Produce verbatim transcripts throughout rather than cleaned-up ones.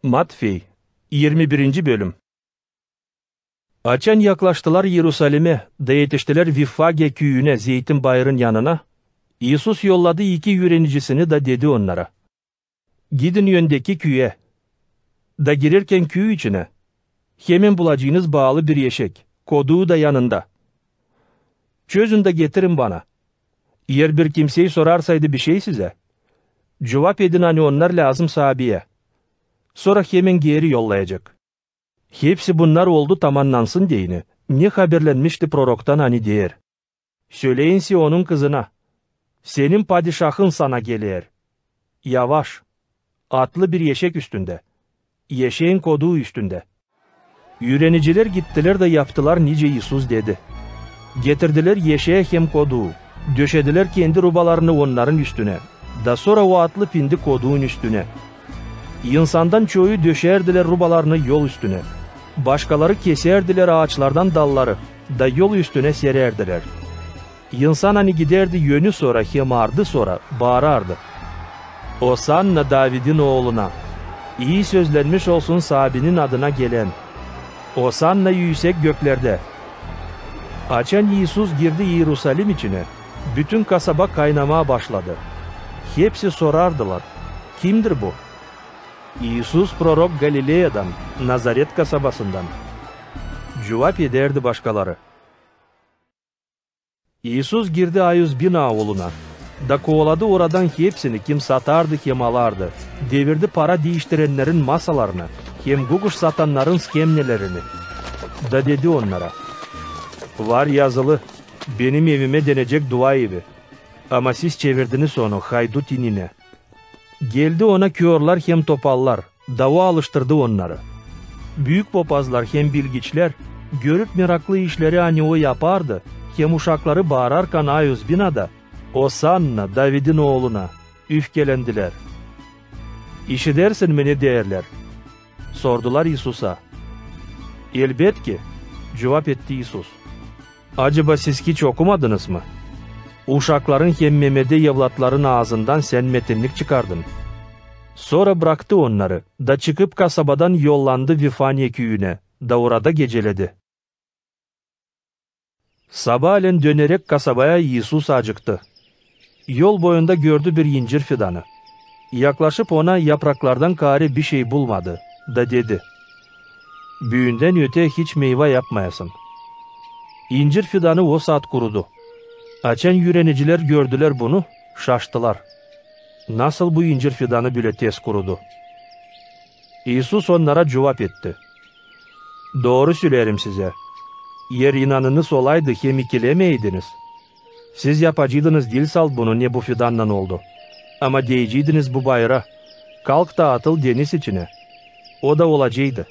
Matfey, irmi birinci bölüm. Açan yaklaştılar İerusalimä da etiştilär Viffagiya küüyünä, Zeytin bayırın yanına, İisus yolladı iki üürenicini da dedi onnara: "Gidin öndeki küüyä. Da girerkän küü içinä, hemen bulacenız baalı bir eşek, koduu da yanında. Çözün da getirin bana. Eer bir kimsey sorarsaydı bişey sizä, cuvap edin, ani onnar lääzım saabiyä. Sora hemen geeri yollayacek." Hepsi bunnar oldu, tamannansın deyni, ne haberlenmişti proroktan, ani deer: "Söleyin Sionun kızına: Senin padişahın sana geler, yavaş, atlı bir eşek üstündä, eşeğin koduu üstündä." Üürenicilär gittilär da yaptılar, nicä İisus dedi. Getirdilär eşeyi hem koduu, döşedilär kendi rubalarını onnarın üstünä, da sora o atlı pindi koduun üstünä. İnsandan çoyu döşärdilär rubalarını yol üstünä, başkaları kesärdilär aaçlardan dalları da yol üstünä serärdilär. İnsan, ani gidärdi önü sora hem ardı sora, baarardı: "Osanna Davidin Ooluna! İi sözlenmiş olsun Saabinin adına gelän! Osanna üüsek göklerdä!" Açan İisus girdi İerusalim içinä, bütün kasaba kaynamaa başladı. Hepsi sorardılar: "Kimdir bu?" "İisus prorok Galileyadan, Nazaret kasabasından," cuvap edärdi başkaları. İisus girdi Ayuz Binaa ooluna da kovaladı oradan hepsini, kim satardı hem alardı, devirdi para diiştirennerin masalarını hem guguş satannarın skemnelerini, da dedi onnara: "Var yazılı: Benim evimä denecek dua evi, ama siz çevirdiniz onu haydut ininä." Geldi ona körlär hem topallar, da o alıştırdı onnarı. Büük popazlar hem bilgiçlär, görüp meraklı işleri, ani o yapardı, hem uşakları baararkan Ayuz Binaada: "Osanna Davidin Ooluna!" üfkelendilär. "İşidersin mi, ne deerlär?" sordular İisusa. "Elbetki," cuvap etti İisus. "Acaba siz hiç okumadınız mı: 'Uşakların hem memedä evlatların aazından sän metinnik çıkardın'?" Sora braktı onnarı da, çıkıp kasabadan, yollandı Vifaniya küüyünä da orada geceledi. Sabaaleen döneräk kasabaya, İisus acıktı. Yol boyunda gördü bir incir fidanı. Yaklaşıp ona, yapraklardan kaarä bişey bulmadı da dedi: "Büündän öte hiç meyva yapmayasın." İncir fidanı o saat kurudu. Açan üürenicilär gördülär bunu, şaştılar: "Nasıl bu incir fidanı bölä tez kurudu?" İisus onnara cuvap etti: "Dooru söleerim sizä: eer inanınız olaydı hem ikilemeeydiniz, siz yapacıydınız diil salt bunu, ne bu fidannan oldu, ama deyecäydiniz bu bayıra: 'Kalk da atıl deniz içinä,' o da olaceydı.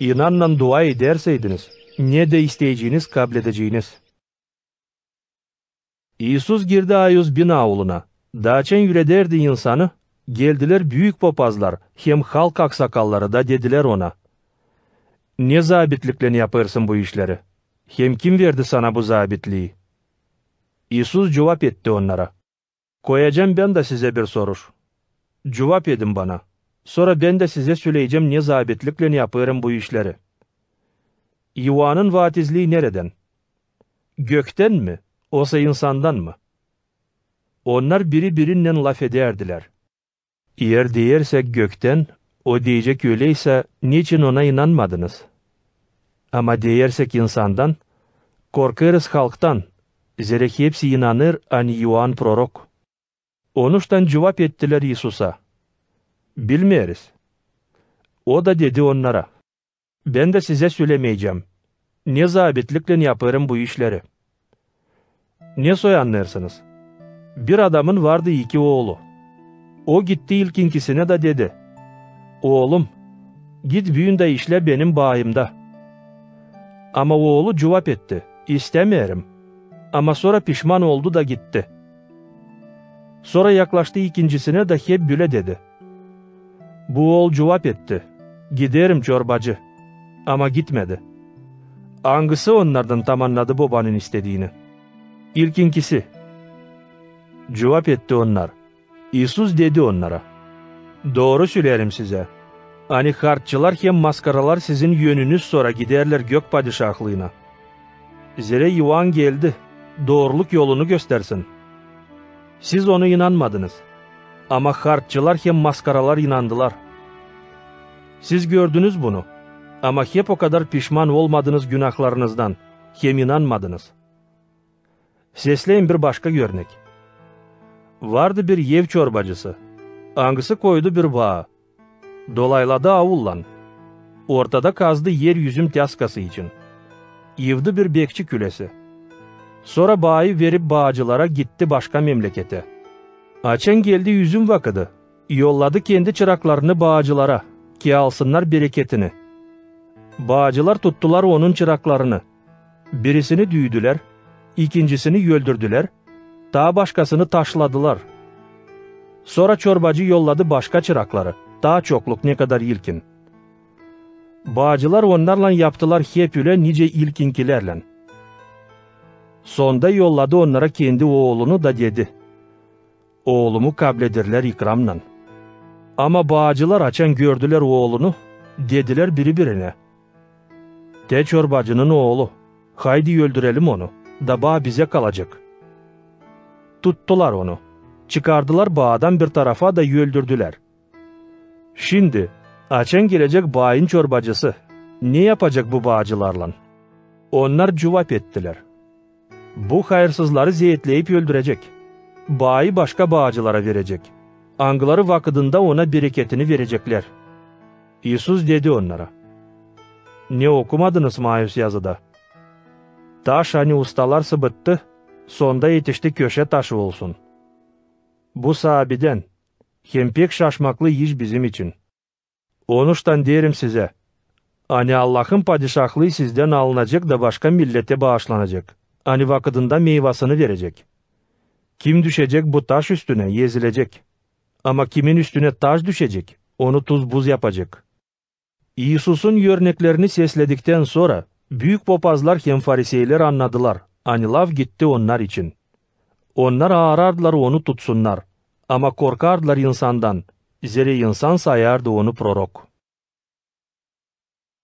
İnannan dua edärsäydiniz, ne dä isteyeceniz, kabledeceniz." İisus girdi Ayuz Bina ooluna, da açan üüredärdi insanı, geldilär büük popazlar hem halk aksakalları da dedilär ona: "Ne zaabitliklän yapêrsın bu işleri? Hem kim verdi sana bu zaabitlii?" İisus cuvap etti onnara: "Koyacam bän dä sizä bir soruş. Cuvap edin bana, sora bän dä sizä söleyecäm, ne zaabitliklän yapêrım bu işleri. İoannın vaatizlii neredän? Göktän mi, osa insandan mı?" Onnar biri-birinnän lafedärdilär: "Eer deersäk: 'Göktän,' o deyecek: 'Öleysä, neçin ona inanmadınız?' Ama deersäk: 'İnsandan,' korkêrız halktan, zerä hepsi inanêr, ani İoan prorok." Onuştan cuvap ettilär İisusa: "Bilmeeriz." O da dedi onnara: "Bän dä sizä sölemeycäm, ne zaabitliklän yapêrım bu işleri. Ne soy annêêrsınız? Bir adamın vardı iki oolu. O gitti ilkinkisinä da dedi: 'Oolum, git büün da işlä benim baayımda.' Ama oolu cuvap etti: 'İstämeerim.' Ama sora pişman oldu da gitti. Sora yaklaştı ikincisinä da hep bölä dedi. Bu ool cuvap etti: 'Giderim, çorbacı.' Ama gitmedi. Angısı onnardan tamannadı bobanın istediini?" "İlkinkisi," cuvap etti onnar. İisus dedi onnara: "Dooru söleerim sizä: Ani harççılar hem maskaralar sizin önünüz sora gidärlär Gök Padişahlıına. Zerä İoan geldi, dooruluk yolunu göstersin. Siz ona inanmadınız. Ama harççılar hem maskaralar inandılar. Siz gördünüz bunu, ama hep okadar pişman olmadınız günahlarınızdan hem inanmadınız. Sesleyin bir başka örnek. Vardı bir ev çorbacısı, angısı koydu bir baa. Dolayladı aullan. Ortada kazdı er üzüm tyaskası için. Yıvdı bir bekçi külesi. Sora baayı verip baacılara, gitti başka memleketä. Açan geldi üzüm vakıdı, yolladı kendi çıraklarını baacılara, ki alsınnar bereketini. Baacılar tuttular onun çıraklarını. Birisini düüdülär, ikincisini öldürdülär, taa başkasını taşladılar. Sora çorbacı yolladı başka çırakları, taa çokluk, nekadar ilkin. Baacılar onnarlan yaptılar hep ölä, nicä ilkinkilärlän. Sonda yolladı onnara kendi oolunu da dedi: "Oolumu kablederlär ikramnan." Ama baacılar, açan gördülär oolunu, dedilär biri-birinä: "Te çorbacının oolu, haydi öldürelim onu, da baa bizä kalacek." Tuttular onu, çıkardılar baadan bir tarafa da öldürdülär. Şindi, açan gelecek baayın çorbacısı, ne yapacek bu baacılarlan? Onnar cuvap ettilär: "Bu hayırsızları zeetleyip öldürecek, baayı başka baacılara verecek, angıları vakıdında ona bereketini vereceklär." İisus dedi onnara: "Ne okumadınız mayus yazıda? Taş, ani ustalar sıbıttı, sonda etişti köşä taşı olsun. Bu saabidän, hem pek şaşmaklı iş bizim için. Onuştan deerim sizä, ani Allahın Padişahlıı sizdän alınacek da başka milletä baaşlanacek, ani vakıdında meyvasını verecek. Kim düşecek bu taş üstünä, ezilecek. Ama kimin üstünä taş düşecek, onu tuz-buz yapacek." İisusun örneklerini seslediktän sora, büük popazlar hem fariseylär annadılar, ani laf gitti onnar için. Onnar aarardılar onu tutsunnar, ama korkardılar insandan, zerä insan sayardı onu prorok.